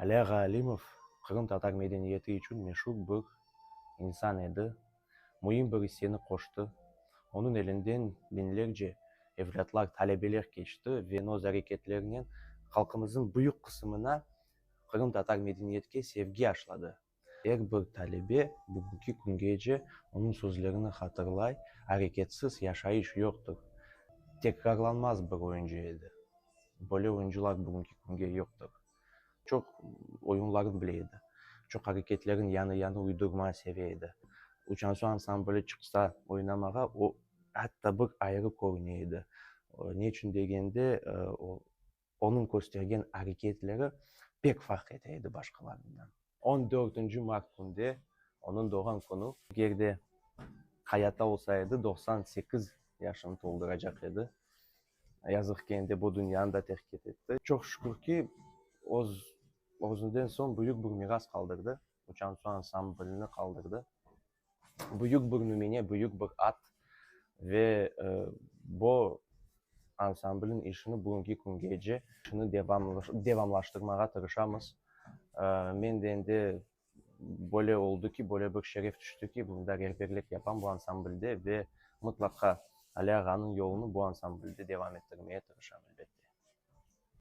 Ali ağa Alimov qırımtatar medeniyeti içün meşur bir insan edi, müim bir isseni qoştı. Onıñ elinden biñlerce evlâtlar, talebeler keçti ve öz areketlerinen halqımıznıñ büyük qısımına qırımtatar medeniyetke sevgi aşladı. Er bir talebe bugünki küngece onıñ sözlerini hatırlay, Areketsiz yaşayış yoqtır. Tekrarlanmaz bir oyuncı edi. Böyle oyuncılar bugünki künge yoqtır. Çoq oyunlarnı bile edi. Çoq areketlerin yañı-yañı uydurmağa seve edi. Uçansu ansambli çıqsa oynamağa, o, atta bir ayrı körüne edi. Ne içün degende, o, onıñ köstergen areketleri pek farq ete edi başqalarından. On dörtünci mart künde, onıñ doğğan künü, eger de hayatta olsa edi, 98 yaşını tolduracaq edi. Yazıq ki, endi bu dünyanı da terk etti. Çoq şükür ki, öz özünden soñ büyük bir miras qaldırdı, Uçan su ansamblini qaldırdı. Büyük bir nümüne, büyük bir ad ve bu ansamblniñ işini bugünki küngece işini devamlaştırmağa tırışamız. Men de endi böyle oldı ki, böyle bir şeref tüşti ki, bunda rehberlik yapam bu ansamblde ve mıtlaqa Ali ağanıñ yolunı bu ansamblde devam ettirmeye tırışam, elbette.